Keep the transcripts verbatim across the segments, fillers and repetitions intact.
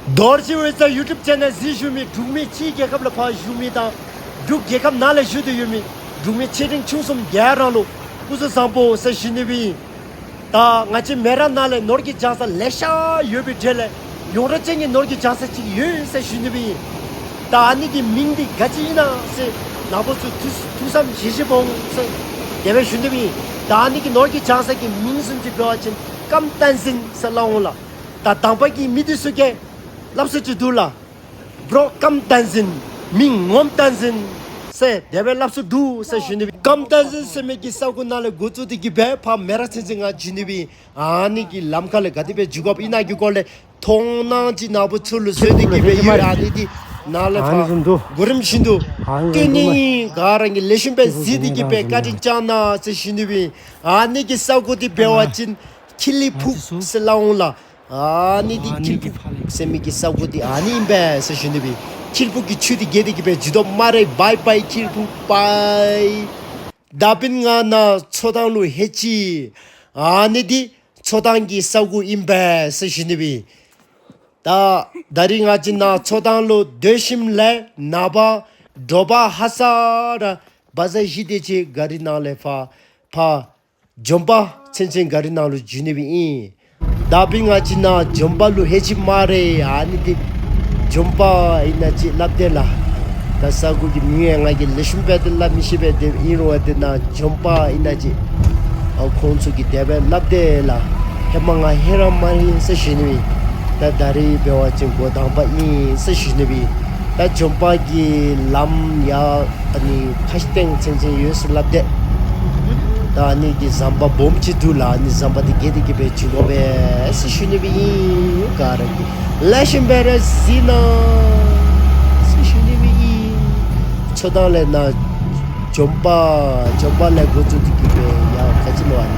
རྡོ་རྗེ་འོད་ཟེར་ཡུ་ཊུབ་ཆེ་ནལ་གཟིགས་བཞུགས་མི་འབྲུག་མི་ཕྱི་རྒྱལ་ཁབ་ལས་ཕར་བཞུགས་མི་དང་འབྲུག་རྒྱལ་ཁབ་ནང་ལས་བཞུགས་ཏེ་ཡོད་མི་འབྲུག་མི་ཆེ་འབྲིང་ཆུང་གསུམ་ག་ར་ལུ་སྐུ་གཟུགས་བཟང་པོ་ཟེར་ཞུ་ནི་སྦེ་ཨིན། ད་ང་བཅས་མེ་རག་ནང་ལས་ནོར་གྱི་བྱང་ས་ལེ་ཤ་ཡོད་པའི་གྲས་ལས་ཡོངས་གྲགས་ཅན་གྱི་ནོར་གྱི་བྱང་ས་ཅིག་ཡོད་ཟེར་ཞུ་ནི་སྦེ་ཨིན། ད་ཨ་ནི་གི་མིང་འདི་ག་ཅི་ཨིན་ན་ཟེར་ནཱ་བུ་ཚུ་ཐུགས་ཐུགས་བསམ་བཞེས་བཞེསཔ་འོང་ཟེར་དེ་སྦེ་ཞུ་ནི་སྦེ་ཨིན། ད་ཨ་ནི་གི་ནོར་གྱི་བྱང་ས་གི་མིང་བཟུམ་ཅིག་འབད་བ་ཅིན་ཀམ་བསྟན་འཛིན་ཟེར་སླབ་འོང་ལགས། ད་དང་པ་གི་མི་འདི་ཚུ་གིས་སླབ་སྲོལ་ཅིག་འདུག་ལགས། སྦྲུལ་ཀམ་བསྟན་འཛིན། མི་ངོམ་བསྟན་འཛིན་ཟེར་དེ་སྦེ་སླབ་སྲོལ་འདུག་ཟེར་ཞུ་ནི་སྦེ་ཨིན། ཀམ་བསྟན་འཛིན་ཟེར་མི་གི་ས་གོ་ནང་ལས་འགོ་བཙུགས་ཏེ་གི་སྦེ་ཕར་མེ་རག་ཚུན་ཚོད་ང་འགྱོ་ནི་སྦེ་ཨིན། ཨ་ནི་གི་ལམ་ཁ་ལས་ག་དེ་སྦེ་འགྱོ་དགོཔ་ཨིན་ན་གི་སྐོར་ལས་མཐོང་སྣང་ཅིག་ནཱ་བུ་ཚུ་ལུ་བཟོ་སྟེ་གི་སྦེ་ཡོད། ཨ་ནི་འདི་ནང་ལས་ཕར་གོ་རིམ་བཞིན་དུ་སྟོན་ནི་ག་ར་གིས་ལེགས་ཤོམ་སྦེ་གཟིགས་ཏེ་གི་སྦེ་བཀའ་དྲིན་བསྐྱང་གནང་ཟེར་ཞུ་ནི་སྦེ་ཨིན། ཨ་ནི་གི་ས་གོ་འདི་འབད་བ་ཅིན་ཁི་ལི་ཕུག་ཟེར་སླབ་འོང་ལགས། ཨ་ནི་འདི་ཁི་ལི་ཕུག་ཟེར་མི་གི་ས་གོ་འདི་ཨ་ནི་ཨིན་པས་ཟེར་ཞུ་ནི་སྦེ་ཨིན། ཁི་ལི་ཕུག་གི་ཆུ་འདི་རྒལ་ཏེ་གི་སྦེ་འགྱོ་དོ་སྨ་རེ། བའི་བའི་ཁི་ལི་ཕུག་བའི། ད་འབདན་ང་ནཱ་མཚོ་ཐང་ལུ་ལྷོད་ཅི། ཨ་ནི་འདི་མཚོ་ཐང་གི་ས་གོ་ཨིན་པས་ཟེར་ཞུ་ནི་སྦེ་ཨིན། ད་ད་རིས་ང་བཅས་ནཱ་མཚོ་ཐང་ལུ་སྡོད་ཞིནམ་ལས་ནངས་པ་དྲོ་པ་ཧ་སག་ར་བ་ཛ་བཞི་དེ་ཅིག་ག་རི་ནང་ལས་ཕར་ཕར་ཇོམ་པ་ཚུན་ཚོད་ག་རི་ནང་ལུ་འགྱོ་ནི་སྦེ་ཨིན། ད་འབདན་ང་བཅས་ནཱ་ཇོམ་པ་ལུ་ལྷོད་ཅི་སྨ་རེ། ཨ་ནི་འདི་ཇོམ་པ་ཨིན་ན་ཅིག་སླབ་དེས་ལགས། ད་ས་གོ་གི་མིང་ཡང་ང་གིས་ལེགས་ཤོམ་སྦེ་ཏེ་སླབ་མི་ཤེས་པས། དེ་ཨིན་རུང་བ་དེ་ནཱ་ཇོམ་པ་ཨིན་ན་ཅིག་ཨ་ཁོང་ཚུ་གིས་དེ་སྦེ་སླབ་དེས་ལགས། ཧེ་མ་ང་ཧེ་ར་མ་ཧེ་ཟེར་ཞུ་ནི་སྦེ་ཨིན། ད་ད་རིས་འབད་བ་ཅིན་འགོ་དང་པ་ཨིན་ཟེར་ཞུ་ནི་སྦེ་ཨིན། ད་ཇོམ་པ་གི་ལམ་ཡར་ཨ་ནི་ཁ་སྟེང་ཚུན་ཚོད་ཡོད་ཟེར་སླབ་དེས། ད་ཨ་ནི་གི་ཟམ་པ་སྦོམ་ཅིག་འདུག་ལགས། ཨ་ནི་ཟམ་པ་འདི་བརྒལ་ཏེ་གི་སྦེ་འགྱོ་དགོ་པས་ཟེར་ཞུ་ནི་སྦེ་ཨིན། ག་ར་གིས་ལེགས་ཤོམ་སྦེ་ར་གཟིགས་གནང་ཟེར་ཞུ་ནི་སྦེ་ཨིན། མཚོ་ཐང་ལས་ནཱ་ཇོམ་པ་ཇོམ་པ་ལས་འགོ་བཙུགས་ཏེ་གི་སྦེ་ཡར་ག་ཅི་ལོ་ཨ་ནི་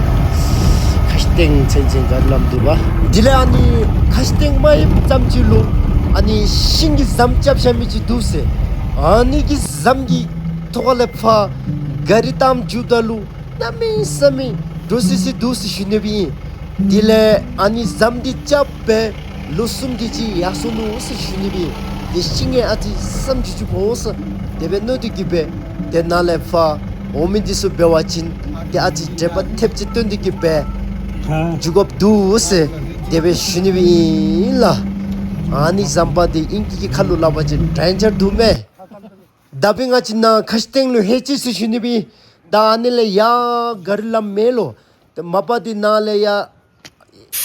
ཁ་སྟེང་ཚུན་ཚོད་ག་རི་ལམ་འདུག་པ། དེ་ལས་ཨ་ནི་ཁ་སྟེང་མ་ཡིབ་ཙམ་ཅིག་ལུ་ཨ་ནི་ཤིང་གི་ཟམ་རྐྱབ་བཞག་མི་ཅིག་འདུག་ཟེར། ཨ་ནི་གི་ཟམ་གྱི་ཐོག་ཁ་ལས་ཕར་ག་རི་བཏངམ་འགྱོཝ་ད་ལུ་གནམ་མེད་ས་མེད་འདྲོག་སི་སི་འདུག་ཟེར་ཞུ་ནི་སྦེ་ཨིན། དེ་ལས་ཨ་ནི་ཟམ་འདི་རྐྱབ་སྦེ་ལོ་གསུམ་དེ་ཅིག་ཡར་སོང་ནུག་ཟེར་ཞུ་ནི་སྦེ་ཨིན། དེ་ཤིང་ཨ་ཙི་ཙམ་ཅིག་འགྱོ་དགོ་ཟེར་དེ་སྦེ་མནོ་སྟེ་གི་སྦེ་དེ་ནང་ལས་ཕར་འོང་མི་འདི་ཚུ་འབད་བ་ཅིན་དེ་ཨ་ཙི་དྲན་པ་ཐེབས་ཅིག་བཏོན་ཏེ་གི་སྦེ་འགྱོ་དགོཔ་འདུག་ཟེར་དེ་སྦེ་ཞུ་ནི་སྦེ་ཨིན་ལགས། ཨ་ནི་ཟམ་པ་འདི་ཨིང་སྐད་ཀྱི་ཁ་ལུ་སླབ་པ་ཅིན་ཌེན་ཇར་འདུག་མས། ད་འབདན་ང་བཅས་ནཱ་ཁ་སྟེང་ལུ་ལྷོད་ཅི་ཟེར་ཞུ་ནི་སྦེ་ཨིན། ད་ཨ་ནི་ལས་ཡར་ག་རི་ལམ་མེད་ལོ། ཏེ་མ་པ་འདི་ནང་ལས་ཡར་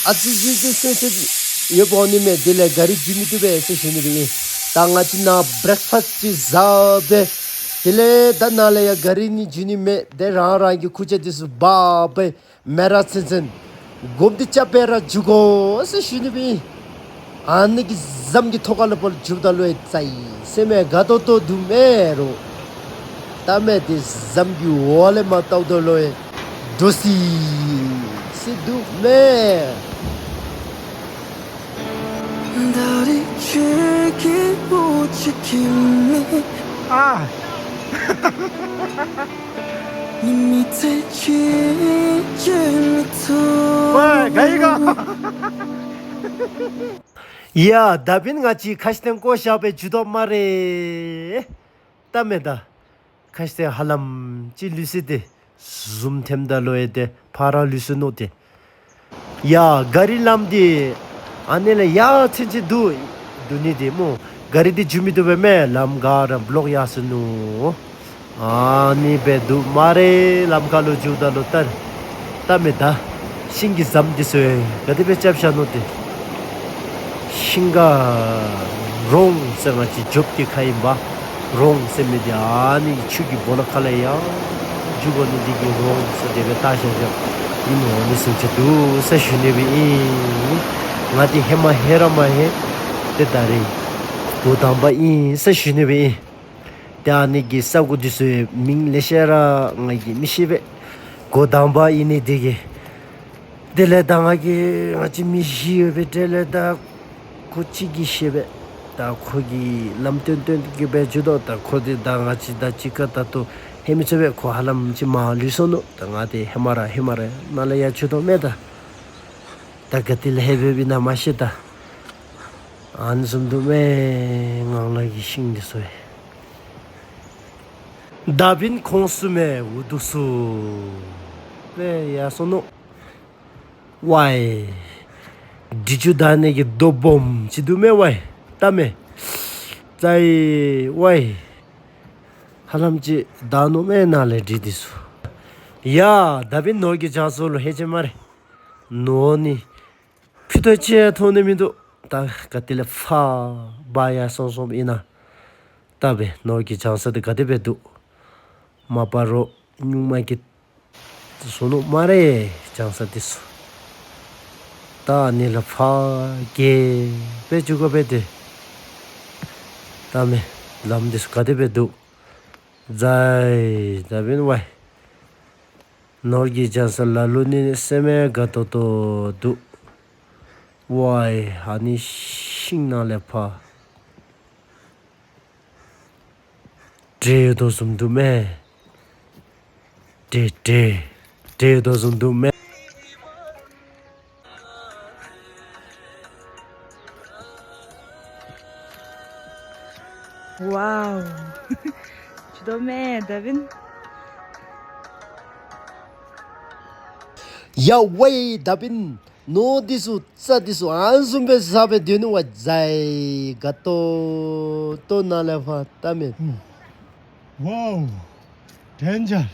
ཨ་ཙི་ཙི་ཙི་ཙི་ཡོདཔ་འོང་ནི་མས། དེ་ལས་ག་རི་འགྱོ་མི་བཏུབ་པས་ཟེར་ཞུ་ནི་སྦེ་ཨིན། ད་ང་བཅས་ནཱ་བྲེག་ཕཱསི་ཅིག་བཟའ་སྦེ་དེ་ལས་ད་ནཱ་ལས་ཡར་ག་རི་ནི་འགྱོ་ནི་མེད། ཏེ་རང་རང་གི་ཁུར་ཆ་འདི་ཚུ་འབག་སྦེ་མེ་རག་ཚུན་ཚོད་གོམ་འདི་རྐྱབ་སྦེ་ར་འགྱོ་དགོ་ཟེར་ཞུ་ནི་སྦེ་ཨིན། ཨ་ནི་གི་ཟམ་གྱི་ཐོག་ཁ་ལས་ཕར་འགྱོཝ་ད་ལུ་ཨེ་ཙི་སེམས་ཨེ་དགའ་ཏོག་ཏོ་འདུག་མས་རོ། ད་མས་དེ་ཟམ་གྱི་འོག་ལས་མར་བལྟཝ་ད་ལུ་ཨེ་འདྲོག་སི་སི་འདུག་མས། ད་རིས་ཁྱོད་ཀྱི་འོ་ཅི་ཁྱིམ་མེད། ཨ། ཝའི་ག་ཡི་ག། ཡ་ད་འབདན་ང་བཅས་ཁ་སྟེང་བཀོ་བཞག་སྦེ་འགྱོ་དོ་སྨ་རེ། ད་མས་ད། ཁ་སྟེང་ཧ་ལམ་ཅིག་ལུས་སོ་ཏེ། ཟུམ་ཐེམ་ད་ལུ་ཨེ་ཏེ་ཕར་ར་ལུས་སོ་ནུག་ཏེ། ཡ་ག་རི་ལམ་འདི་ཨ་ནི་ལས་ཡར་ཚུན་ཚོད་འདུག་འདུག་ནི་འདི་སྨོ། ག་རི་འདི་འགྱོ་མི་བཏུབ་པས་མས། ལམ་ག་ར་བློག་ཡར་སོ་ནུག། ཨ་ནི་སྦེ་འདུག་སྨ་རེ། ལམ་ཁ་ལུ་འགྱོཝ་ད་ལུ་ད་ད་མས་ད་ཤིང་གི་ཟམ་འདི་ཚུ་ག་དེ་སྦེ་རྐྱབ་བཞག་ནུག་ཏེ། ཤིང་ཁ་རོང་ཟེར་ང་བཅས་འབྱོགཔ་གི་ཁ་ཨིན་པས། རོང་ཟེར་མི་འདི་ཨ་ནི་ཆུ་གི་སྦོ་ལོགས་ཁ་ལས་ཡར་འགྱོ་དགོ་ནི་འདི་གིས་རོང་ཟེར་དེ་སྦེ་བཏགས་བཞག་བཞགཔ་ཨིན་ནོ། ཨ་ནི་ཚུན་ཚོད་འདུག་ཟེར་ཞུ་ནི་སྦེ་ཨིན། ང་འདི་ཧེ་མ་ཧེ་ར་མ་ཧེ། ཏེ་ད་རིས་འགོ་དང་པ་ཨིན་ཟེར་ཞུ་ནི་སྦེ་ཨིན། ཏེ་ཨ་ནི་གི་ས་གོ་འདི་ཚུ་མིང་ལེ་ཤ་ར་ང་གིས་མི་ཤེས་པས། འགོ་དང་པ་ཨིན་ནི་འདི་གིས། དེ་ལས་ད་ང་གིས་ང་བཅས་མི་བཞི་ཡོད་པའི་གྲས་ལས་ད་ཁོ་གཅིག་གིས་ཤེས་པས། ད་ཁོ་གིས་ལམ་སྟོན་སྟོན་གྱི་སྦེ་འགྱོ་དོ། ད་ཁོ་འདི་ད་ང་བཅས་ད་གཅིག་ཁར་ད་ལྟོ་ལྷོད་མི་ཚུགས་པས། ཁོ་ཧ་ལམ་ཅིག་མར་ལུས་སོ་ནུག། ད་ང་འདི་ཧེ་མ་ར་ཧེ་མ་ར་ནཱ་ལས་ཡར་འགྱོ་དོ་མས་ད། ད་ག་ཏེ་ལས་ལྷོདཔ་ཨིན་ན་མ་ཤེས་ད། ཨ་ནི་བཟུམ་འདུག་མས། ངང་ལག་གི་ཤིང་འདི་ཚུ་ཡང་། ད་འབདན་ཁོང་གསུམ་མས་འུ་སྡུག་སུ་སྦེ་ཡར་སོང་ནུག། ཝའི། འདི་ཚུ་བདའ་ནི་གི་རྡོ་སྦོམ་ཅིག་འདུག་མས་ཝའི། བལྟ་མས། ཙའི་ཝའི། ཧ་ལམ་ཅིག་བདའ་ནུག་མས་ནཱ་ལས་འདི་འདི་ཚུ། ཡ་ད་འབདན་ནོར་གྱི་རྒྱ་མཚོ་ལུ་ལྷོད་ཅི་སྨ་རེ། ནོར་ནི་ཕུད་རྡོག་ཅིག་ཡང་ཐོན་ནི་མིན་འདུག། ད་ག་ཏེ་ལས་ཕར་འབག་ཡར་སོང་སོངམ་ཨིན་ན། བལྟ་སྦེ་ནོར་གྱི་རྒྱ་མཚོ་འདི་ག་དེ་སྦེ་འདུག། མ་པ་རོགས་སྨྱུག་མ་གིས་བཟོ་ནུག་སྨ་རེ། རྒྱ་མཚོ་འདི་ཚུ། ད་ཨ་ནི་ལས་ཕར་རྒལ་སྦེ་འགྱོ་དགོ་པས་ཏེ། བལྟ་མས། ལམ་འདི་ཚུ་ག་དེ་སྦེ་འདུག། ཛའི་ད་འབདན་ཝའི། ནོར་གྱི་རྒྱ་མཚོ་ལ་ལུ་ནི་སེམས་དགའ་ཏོག་ཏོ་འདུག། ཝའི་ཨ་ནི་ཤིང་ནང་ལས་ཕར་འདྲེ་ཡོད་དོ་བཟུམ་འདུག་མས། འདྲེ་འདྲེ་འདྲེ་ཡོད་དོ་བཟུམ་འདུག་མས། ཝའོ། ཅི་འདུག་མས་ད་འབདན། ཡ་ཝའི་ད་འབདན། ནོར་འདི་ཚུ་རྩྭ་འདི་ཚུ་ཨ་ནི་བཟུམ་སྦེ་ཟ་སྦེ་སྡོད་ནུག་ཝའི། ཛའི་དགའ་ཏོག་ཏོ་ནཱ་ལས་ཕར་བལྟ་མས། ཝའོ། ཌེན་ཇར།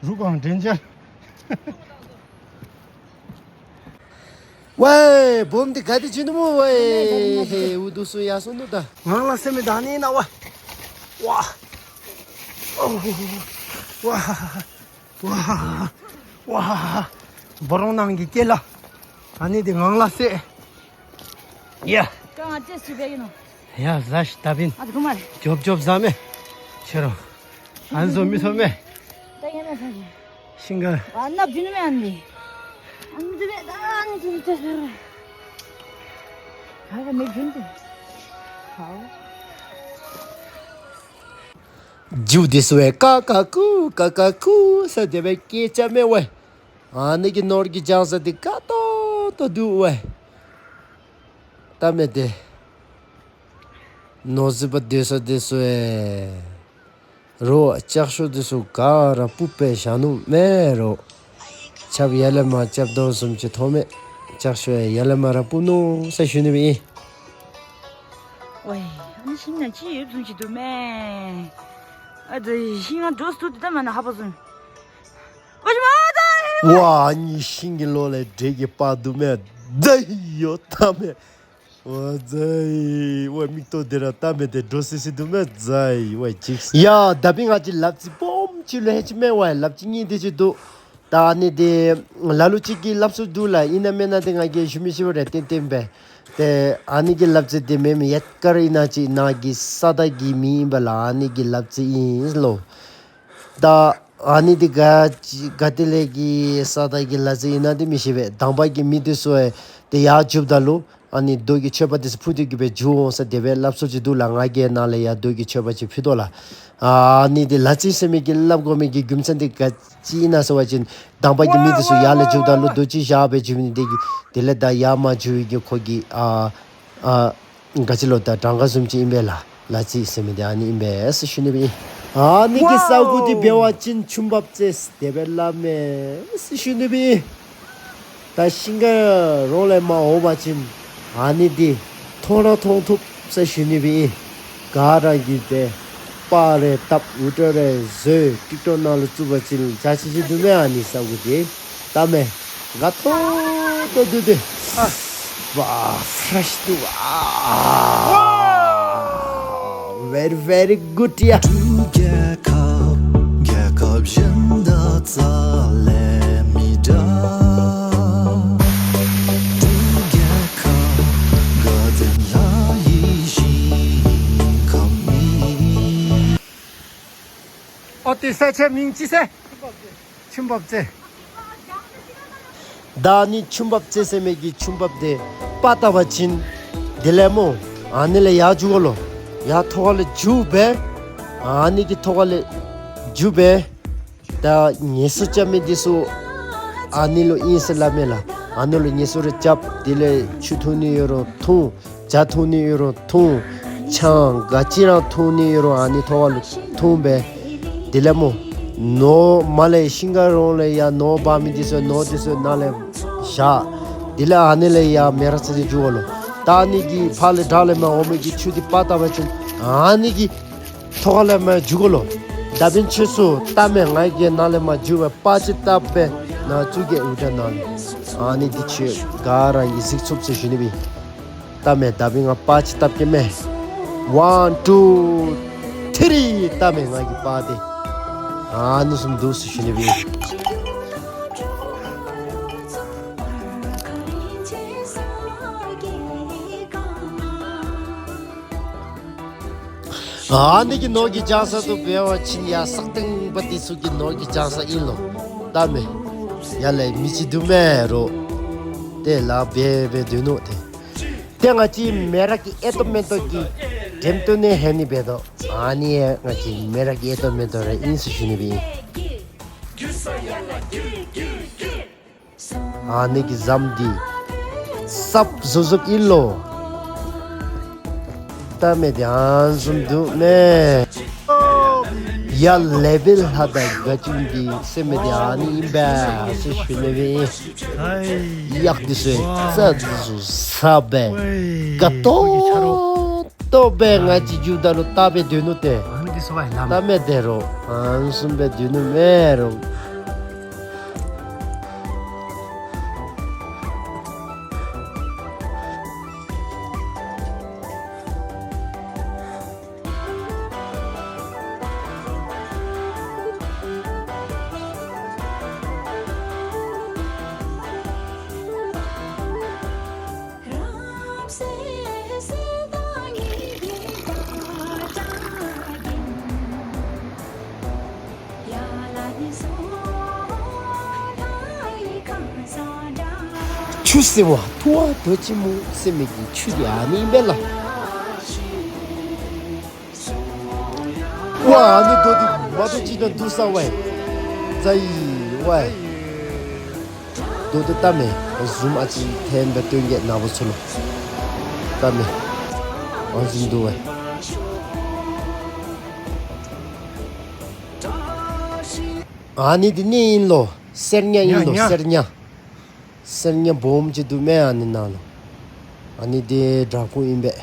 རུ་ཁང་ཌེན་ཇར། ཝའི་སྦོམ་འདི་ག་དེ་བྱིན་ནུག་སྨོ་ཝའི། ཧེ་འུ་སྡུག་སུ་ཡར་སོང་ནུག་ད། ངང་ལག་ཟེར་མི་ད་ཨ་ནི་ཨིན་ན་ཝའི། ཝའི། ཝའི། ཝའི། ཝའི། སྦོ་རོང་ནང་གི་སྐྱེས་ལ། ཨ་ནི་འདི་ངང་ལག་ཟེར། ཡ། ཀ་ང་ཅེས་སུ་བེ་ཡིན་ནོ། ཡ་ཟ་ཤིག་ད་འབདན། ཨ་ཏི་གུ་མ་རེ། ཇོབ་ཇོབ་ཟ་མས། ཁྱེད་རང་། ཨ་ནི་བཟོ་མི་ཐོབ་མས། ད་ཡ་ན་ད་ཡ། ཤིང་ག་ཨ་ན་བྱིན་མས་ཨ་ནི། ཨ་ནི་དེ་མས་ད་ཨ་ནི་དེ་དེ་ཟེར། ག་ག་མེ་བྱིན་ཏེ། ཧའོ། རྒྱུ་འདི་ཚུ་ཡང་ཀ་ཀ་ཀུ་ཀ་ཀ་ཀུ་ཟེར་དེ་སྦེ་སྐད་རྐྱབ་མས་ཝའི། ཨ་ནི་གི་ནོར་གྱི་རྒྱ་མཚོ་འདི་དགའ་ཏོག་ཏོ་འདུག་ཝའི། བལྟ་མས་ཏེ། ནོར་རྫི་པ་སྡོད་ས་འདི་ཚུ་ཡང་རོགས་ལྕགས་ཤོག་འདི་ཚུ་ག་ར་སྤུབ་སྦེ་བཞག་ནུག་མས་རོགས། ཆརཔ་ཡར་ལས་མར་རྐྱབ་དོ་བཟུམ་ཅིག་མཐོང་མས། ལྕགས་ཤོག་ཡང་ཡར་ལས་མར་ར་སྤུབ་ནུག་ཟེར་ཞུ་ནི་སྦེ་ཨིན། ཝའི་ཨ་ནི་ཤིང་ནང་ཅིག་ཡོདཔ་བཟུམ་ཅིག་འདུག་མས། ཨ་ཙི་ཤིང་ནང་འགྲོ་སུ་འདི་ད་མ་ན་ཧ་པ་བཟུམ། ཝའི་ཨ་ནི་ཤིང་གི་ལོགས་ལས་འདྲེ་གི་པར་འདུག་མས། ཛའི་ཡོ་བལྟ་མས། ཝའི་ཛའི་ཝའི་མིག་ཏོ་འདི་ར་བལྟ་མས་ཏེ་འདྲོག་སི་སི་འདུག་མས་ཛའི་ཝའི་ཅིག། ཡ་ད་འབདན་ང་བཅས་ལབ་རྩེ་སྦོམ་ཅིག་ལུ་ལྷོད་ཅི་མས་ཝའི། ལབ་རྩེ་གཉིས་དེ་ཅིག་འདུག། ད་ཨ་ནི་འདི་ལ་ལུ་ཅིག་གིས་སླབ་སྲོལ་འདུག་ལགས། ཨིན་ན་མེན་ན་འདི་ང་གིས་ཞུ་མི་ཤེས་པས་ར་ཏན་ཏན་སྦེ། ཏེ་ཨ་ནི་གི་ལབ་རྩེ་འདི་མེན་མེན་ཡ་ཀར་ཨིན་ན་ཅིག་ནཱ་གི་ས་བདག་གི་མིང་ཨིན་པས་ལགས། ཨ་ནི་གི་ལབ་རྩེ་ཨིན་ལོ། ད་ཨ་ནི་འདི་ག་ག་ཏེ་ལས་ཀྱི་ས་བདག་གི་ལབ་རྩེ་ཨིན་ན་འདི་མི་ཤེས་པས། དང་པ་གི་མི་འདི་ཚུ་ཡང་ཏེ་ཡར་འགྱོཝ་ད་ལུ་ཨ་ནི་རྡོ་གི་མཆོད་པ་འདི་ཚུ་ཕུལ་ཏེ་གི་སྦེ་འགྱོ་འོང་ཟེར་དེ་སྦེ་སླབ་སྲོལ་ཅིག་འདུག་ལགས། ང་གིས་ནཱ་ལས་ཡར་རྡོ་གི་མཆོད་པ་ཅིག་ཕུལ་དོ་ལགས། ཨ་ནི་འདི་ལབ་རྩེ་ཟེར་མི་གི་སླབ་དགོ་མི་གི་རྒྱུ་མཚན་འདི་ག་ཅི་ཨིན་ན་ཟེར་བ་ཅིན་དང་པ་གི་མི་འདི་ཚུ་ཡར་ལས་འགྱོཝ་ད་ལུ་རྡོ་ཅིག་བཞག་སྦེ་འགྱོ་མི་འདི་གིས་དེ་ལས་ད་ཡར་མར་འགྱོ་བའི་གི་ཁོ་གི་ཨ་ཨ་ག་ཅི་ལོ་ད་གྲངས་ཀ་བཟུམ་ཅིག་ཨིན་པས་ལགས། ལབ་རྩེ་ཟེར་མི་འདི་ཨ་ནི་ཨིན་པས་ཟེར་ཞུ་ནི་སྦེ་ཨིན། ཨ་ནི་གི་ས་གོ་འདི་འབད་བ་ཅིན་ཆུ་འབབ་རྩེ་ཟེར་དེ་སྦེ་སླབ་མས་ཟེར་ཞུ་ནི་སྦེ་ཨིན། ད་ཤིང་ཀ་རོང་ལས་མར་འོང་བ་ཅིན་ཨ་ནི་འདི་མཐོང་ར་མཐོང་ཐུབ་ཟེར་ཞུ་ནི་སྦེ་ཨིན། ག་ར་གིས་ཏེ་པར་རེ་བཏབ་འུར་སྒྲ་རེ་བཟོ་ཊིཀ་ཊོཀ་ནང་ལུ་བཙུགས་པ་ཅིན་འཇའ་ཆི་ཆི་འདུག་མས། ཨ་ནི་ས་གོ་འདི་བལྟ་མས། དགའ་ཏོག་ཏོ་འདུག་སྟེ། ཨ་ཝའོ་ཕེ་རེཤ་འདུག། ཨ་ཝའོ། Very very good ཡ། འབྲུག་རྒྱལ་ཁབ་རྒྱལ་ཁབ་གཞན་དང་རྩ་ལས་མི་འདྲ། འབྲུག་རྒྱལ་ཁབ་དགའ་ལྡན་ལྷ་ཡི་ཞིང་ཁམས་ཨིན། ཨོ་ཏེ་ས་ཆ་མིང་ཅི་ཟེར། ཆུ་འབབ་རྩེ། ད་ཨ་ནི་ཆུ་འབབ་རྩེ་ཟེར་མི་གི་ཆུ་འབབ་འདི་པར་བཏབ་པ་ཅིན་དེ་ལས་སྨོ་ཨ་ནི་ལས་ཡར་འགྱོ་དགོ་ལོ། ཡར་ཐོག་ཁ་ལས་འགྱོ་སྦེ་ཨ་ནི་གི་ཐོག་ཁ་ལས་འགྱོ་སྦེ་ད་ངལ་གསོ་རྐྱབ་མི་འདི་ཚུ་ཨ་ནི་ལུ་ཨིན་ཟེར་སླབ་མས་ལགས། ཨ་ནི་ལུ་ངལ་གསོ་རེ་རྐྱབ། དེ་ལས་ཆུ་འཐུང་ནི་ཡོད་རུང་འཐུང་། ཇ་འཐུང་ནི་ཡོད་རུང་འཐུང་། ཆང་ག་ཅི་ར་འཐུང་ནི་ཡོད་རུང་ཨ་ནི་ཐོག་ཁ་ལུ་འཐུང་སྦེ། དེ་ལས་སྨོ་ནོར་མར་ལས་ཤིང་མཁར་རོང་ལས་ཡར་ནོར་འབག་མི་འདི་ཚུ་ནོར་འདི་ཚུ་ནཱ་ལས་བཞག། དེ་ལས་ཨ་ནི་ལས་ཡར་མེ་རག་ས་ཅིག་འགྱོ་དགོ་ལོ། ད་ཨ་ནི་གི་ཕར་ལས་བྲག་ལས་མར་འོང་མི་གི་ཆུ་འདི་པར་བཏབ་པ་ཅིན་ཨ་ནི་གི་ཐོག་ཁ་ལས་མར་འགྱོ་དགོ་ལོ། ད་འབདན་ཁྱོད་ཚུ་བལྟ་མས། ང་གིས་ནཱ་ལས་མར་འགྱོ་སྦེ་པར་ཅིག་བཏབ་སྦེ་ནཱ་བཙུགས་གེ་འུ་ཅག་ནཱ་ལུ། ཨ་ནི་འདི་ཁྱོད་ག་ར་གིས་གཟིགས་ཚུགས་ཟེར་ཞུ་ནི་སྦེ། བལྟ་མས། ད་འབདན་ང་པར་ཅིག་བཏབ་གེ་མས། ཝན་ཊུ་ཐིརི། བལྟ་མས་ང་གི་པར་འདི། ཨ་ནི་བཟུམ་འདུག་ཟེར་ཞུ་ནི་སྦེ། ཨ་ནི་གི་ནོར་གྱི་བྱང་ས་འདི་འབད་བ་ཅིན་ཡར་སག་སྟེང་པ་འདི་ཚུ་གི་ནོར་གྱི་བྱང་ས་ཨིན་ལོ། བལྟ་མས། ཡར་ལས་མི་ཅིག་འདུག་མས་རོགས། ཏེ་ལཱ་འབད་འབད་སྡོད་ནུག་ཏེ། ཏེ་ང་བཅས་མེ་རག་གི་ཨེ་ཏོ་མེན་ཏོ་གི་འགྲེམས་སྟོན་ནི་ཧེ་ནི་འབད་དོ། ཨ་ནི་ཡང་ང་བཅས་མེ་རག་གི་ཨེ་ཏོ་མེན་ཏོ་ར་ཨིན་ཟེར་ཞུ་ནི་སྦེ་ཨིན། ཨ་ནི་གི་ཟམ་འདི་སྲབ་ཟུབ་ཟུབ་ཨིན་ལོ། བལྟ་མས། ཏེ་ཨ་ནི་བཟུམ་འདུག་མས། ཡར་ལེ་བལ་ལྷ་དང་དགའ་སྐྱིད་འདི་ཟེར་མི་འདི་ཨ་ནི་ཨིན་པས་ཟེར་ཞུ་ནི་སྦེ་ཨིན། གཡག་འདི་ཚུ་རྩྭ་འདི་ཚུ་ཟ་སྦེ་དགའ་ཏོག་ཏོ་སྦེ་ང་བཅས་འགྱོཝ་ད་ལུ་བལྟ་སྦེ་སྡོད་ནུག་ཏེ། བལྟ་མས་ཏེ་རོགས། ཨ་ནི་བཟུམ་སྦེ་སྡོད་ནུག་མས་རོགས། ཆུ་ཟེར་བ་ཐུ་བ་རྡོ་རྗེ་མོ་ཟེར་མི་གི་ཆུ་འདི་ཨ་ནི་ཨིན་པས་ལགས། ཝ་ཨ་ནི་རྡོ་འདི་མ་རྡོ་ཅིག་ནང་འདུག་ས་ཝའི། ཛའི་ཝའི། རྡོ་འདི་བལྟ་མས། ཟུམ་ཨ་ཙི་འཐེན་སྦེ་སྟོན་གེ་ནཱ་བུ་ཚུ་ལུ། བལྟ་མས། ཨ་ནི་བཟུམ་འདུག་ཝའི། ཨ་ནི་འདི་གནས་ཨིན་ལོ། གསེར་ཉ་ཨིན་ལོ། གསེར་ཉ། གསེར་ཉ་སྦོམ་ཅིག་འདུག་མས་ཨ་ནི་ནང་ལུ། ཨ་ནི་འདི་བྲག་ཕུག་ཨིན་པས།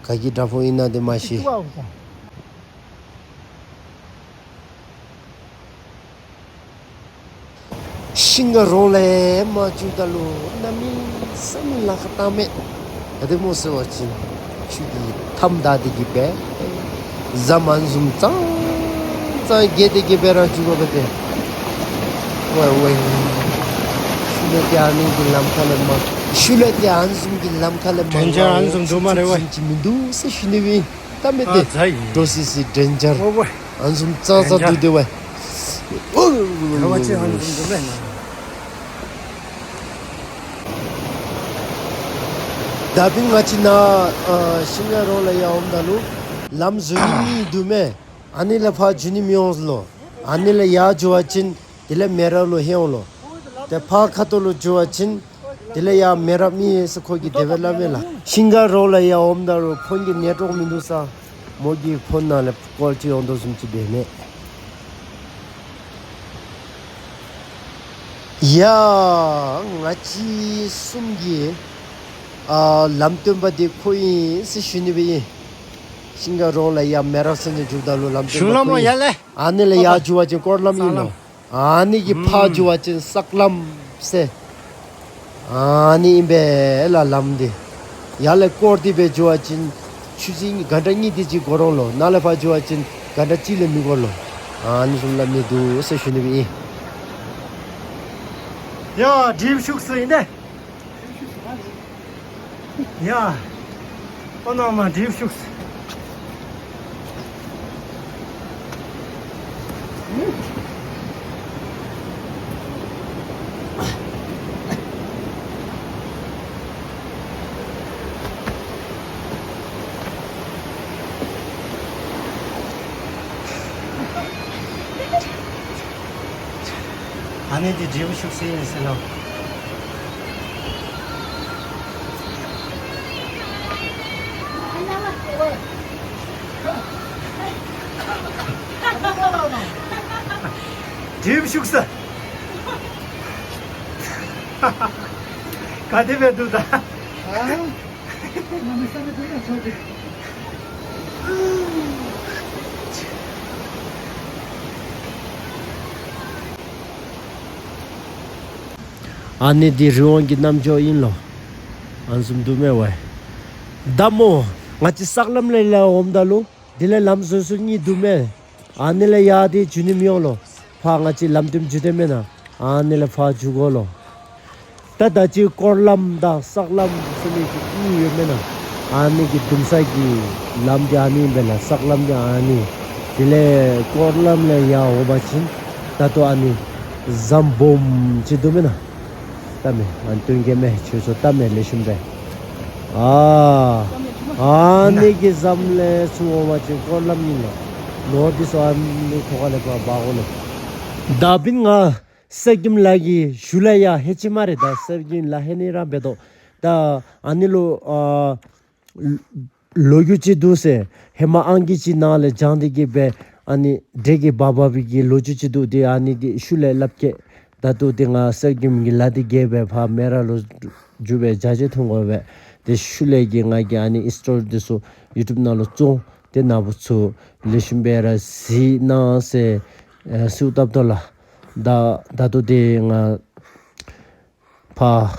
ག་གི་བྲག་ཕུག་ཨིན་ན་འདི་མ་ཤེས། ཤིང་མཁར་རོང་ལས་མར་འགྱོཝ་ད་ལུ་གནམ་མེད་ས་མེད་ལཱ་ཁག་བཏང་མས། ག་དེ་སྨོ་ཟེར་བ་ཅིན་ཆུ་གིས་མཐའམ་བདའ་སྟེ་གི་སྦེ་ཟམ་ཨ་ནི་བཟུམ་ཙང་ཙང་བརྒལ་ཏེ་གི་སྦེ་ར་འགྱོ་དགོ་པས་ཏེ། ཝའི་ཝའི། ཤུལ་ལས་ཏེ་ཨ་ནི་གི་ལམ་ཁ་ལས་མར། ཤུལ་ལས་ཏེ་ཨ་ནི་བཟུམ་གྱི་ལམ་ཁ་ལས་མར། ཌེན་ཇར་ཨ་ནི་བཟུམ་འདུག་སྨ་རེ་ཝའི། ཅིག་མིན་འདུག་ཟེར་ཞུ་ནི་སྦེ་ཨིན། བལྟ་མས་ཏེ། ཨ་ཛའི། འདྲོག་སི་སི་ཌེན་ཇར། ཝའི་ཝའི། ཨ་ནི་བཟུམ་ཙང་ཙང་འདུག་ཏེ་ཝའི། ཝའི་ཝའི་ཝའི་ཝའི་ཝའི། ད་འབདན་ང་བཅས་ནཱ་ཨ་ཤིང་མཁར་རོང་ལས་ཡར་འོངམ་ད་ལུ་ལམ་བཟོ་ནི་མི་འདུག་མས། ཨ་ནི་ལས་ཕར་འགྱོ་ནི་མི་འོང་ལོ། ཨ་ནི་ལས་ཡར་འགྱོ་བ་ཅིན་དེ་ལས་མེ་རག་ལུ་ལྷོད་འོང་ལོ། ཏེ་ཕར་ཁ་ཐུག་ལུ་འགྱོ་བ་ཅིན་དེ་ལས་ཡར་མེ་རག་མི་ཡོད་ཟེར་ཁོ་གིས་དེ་སྦེ་སླབ་མས་ལགས། ཤིང་མཁར་རོང་ལས་ཡར་འོངམ་ད་ལུ་ཕོན་གྱི་ནེཊ་ཝརཀ་མིན་འདུག་ས། མོ་གི་ཕོན་ནང་ལས་ཀོལ་ཅིག་འོང་དོ་བཟུམ་ཅིག་འབད་མས། ཡ་ང་བཅས་གསུམ་གྱི་ཨ་ལམ་སྟོན་པ་འདི་ཁོ་ཨིན་ཟེར་ཞུ་ནི་སྦེ་ཨིན། ཤིང་མཁར་རོང་ལས་ཡར་མེ་རག་ས་ནང་འགྱོཝ་ད་ལུ་ལམ་སྟོན་པ་ཁོ་ཨིན། ཨ་ནི་ལས་ཡར་འགྱོ་བ་ཅིན་སྐོར་ལམ་ཨིན་ལོ། ཨ་ནི་གི་ཕར་འགྱོ་བ་ཅིན་སག་ལམ་ཟེར། ཨ་ནི་ཨིན་པས་ལགས་ལམ་འདི། ཡར་ལས་བསྐོར་ཏེ་སྦེ་འགྱོ་བ་ཅིན་ཆུ་ཚོད་གཉིས་གྷན་ཊ་གཉིས་དེ་ཅིག་འགོར་འོང་ལོ། ནཱ་ལས་ཕར་འགྱོ་བ་ཅིན་གྷན་ཊ་གཅིག་ལས་མི་འགོར་ལོ། ཨ་ནི་བཟུམ་སླབ་ནི་འདུག་ཟེར་ཞུ་ནི་སྦེ་ཨིན། ཡ་འགྲིག་ཤོག་ཟེར་ཨིན་ཏེ། ཡ། ཨོ་ན་མ་འགྲིག་ཤོག། ཨ་ནི་འདི་འགྲིག་ཤོག་ཟེར་ཨིན་ཟེར་ལོ། ཞིམ་ཤུགས་ས། ག་དེ་སྦེ་འདུག་ད། ཨ། ང་མི་ས་མི་འདུག་ན་ཚོགས་ཀྱི། ཨ་ནི་འདི་རི་བོང་གི་རྣམ་ཅོག་ཨིན་ལོ། ཨ་ནི་བཟུམ་འདུག་མས་ཝའི། ད་མོ། ང་བཅས་སག་ལམ་ལས་ལས་འོངམ་ད་ལུ། དེ་ལས་ལམ་བཟོ་ས་གཉིས་འདུག་མས། ཨ་ནི་ལས་ཡར་འདི་འགྱོ་ནི་མི་འོང་ལོ། ཕར་ང་བཅས་ལམ་སྟོནམ་འགྱོ་དེས་མེན་ན། ཨ་ནི་ལས་ཕར་འགྱོ་དགོ་ལོ། ད་ད་ཅི་སྐོར་ལམ་དང་སག་ལམ་ཟེར་མི་གི་གཉིས་ཡོད་མེན་ན། ཨ་ནི་གི་འདུམ་ས་གི་ལམ་འདི་ཨ་ནི་ཨིན་པས་ལགས། སག་ལམ་འདི་ཨ་ནི། དེ་ལས་སྐོར་ལམ་ལས་ཡར་འོང་པ་ཅིན་ད་ལྟོ་ཨ་ནི་ཟམ་སྦོམ་ཅིག་འདུག་མེན་ན། བལྟ་མས། ཨ་ནི་སྟོན་གེ་མས། ཁྱོད་ཚུ་བལྟ་མས། ལེགས་ཤོམ་སྦེ། ཨ་ཨ་ནི་གི་ཟམ་ལས་ཚུར་འོང་པ་ཅིན་སྐོར་ལམ་ཨིན་ལོ། ལོག་འདི་ཚུ་ཨ་ནི་ཐོག་ཁ་ལས་ཕར་འབག་དགོ་ལོ། ད་འབདན་ང་གསེར་སྐྱེམས་ལ་གི་ཤུལ་ལས་ཡར་ལྷོད་ཅི་སྨ་རེ། ད་གསེར་སྐྱེམས་ལ་ལྷོད་ནི་ར་འབད་དོ། ད་ཨ་ནི་ལུ་ཨ་ལོ་རྒྱུས་ཅིག་འདུག་ཟེར། ཧེ་མ་ཨང་རྒས་ཅིག་ནཱ་ལས་བྱང་སྟེ་གི་སྦེ་ཨ་ནི་འདྲེ་གིས་འབག་འབག་པའི་གི་ལོ་རྒྱུས་ཅིག་འདུག། དེ་ཨ་ནི་འདི་ཤུལ་ལས་སླབ་གེ། ད་ལྟོ་འདི་ང་གསེར་སྐྱེམས་ཀྱི་ལ་འདི་བརྒལ་སྦེ་ཕར་མེ་རག་ལུ་འགྱོ་སྦེ་ཇ་ཅིག་འཐུང་དགོ་པས། དེ་ཤུལ་ལས་ཀྱི་ང་གིས་ཨ་ནི་ཨིནསི་ཊོལ་འདི་ཚུ་ཡུ་ཊུབ་ནང་ལུ་བཙུགས། དེ་ནཱ་བུ་ཚུ་ལེགས་ཤོམ་སྦེ་ར་གཟིགས་གནང་ཟེར་ཨེ་གསོལཝ་བཏབ་དོ་ལགས། ད་ད་ལྟོ་འདི་ང་ཕར་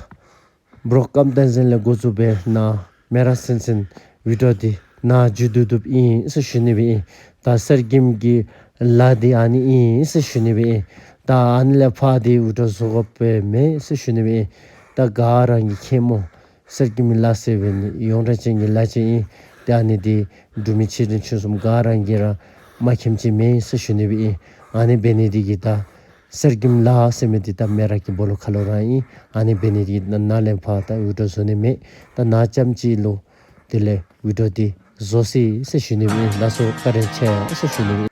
འབྲོག་ཀམ་བསྟན་འཛིན་ལས་འགོ་བཙུགས་སྦེ་ནཱ་མེ་རག་ཚུན་ཚུན་བི་ཌིའོ་འདི་ནཱ་མཇུག་བསྡུ་བསྡུཝ་ཨིན་ཟེར་ཞུ་ནི་སྦེ་ཨིན། ད་གསེར་སྐྱེམས་ཀྱི་ལ་འདི་ཨ་ནི་ཨིན་ཟེར་ཞུ་ནི་སྦེ་ཨིན། ད་ཨ་ནི་ལས་ཕར་འདི་བི་ཌིའོ་བཟོ་དགོཔ་མེད་ཟེར་ཞུ་ནི་སྦེ་ཨིན། ད་ག་ར་གིས་མཁྱེན་སྨོ། གསེར་སྐྱེམས་ལ་ཟེར་བའི་ནི་ཡོངས་གྲགས་ཅན་གྱི་ལ་ཅིག་ཨིན། ཏེ་ཨ་ནི་འདི་འབྲུག་མི་ཆེ་འབྲིང་ཆུང་གསུམ་ག་ར་གིས་ར་མ་མཁྱེནམ་ཅིག་མེད་ཟེར་ཞུ་ནི་སྦེ་ཨིན། ཨ་ནི་འབད་ནི་འདི་གིས་ད་གསེར་སྐྱེམས་ལ་ཟེར་མི་འདི་ད་མེ་རག་གི་སྦོ་ལོགས་ཁ་ལུ་ར་ཨིན། ཨ་ནི་འབད་ནི་འདི་གིས་ནཱ་ལས་ཕར་ད་བི་ཌིའོ་བཟོ་ནི་མེད། ད་ནཱ་ཙམ་ཅིག་ལུ་དེ་ལས་བི་ཌིའོ་འདི་བཟོ་ཅི་ཟེར་ཞུ་ནི་སྦེ་ཨིན། ལགས་སོ། བཀའ་དྲིན་ཆེ་ཟེར་ཞུ་ནི་སྦེ་ཨིན།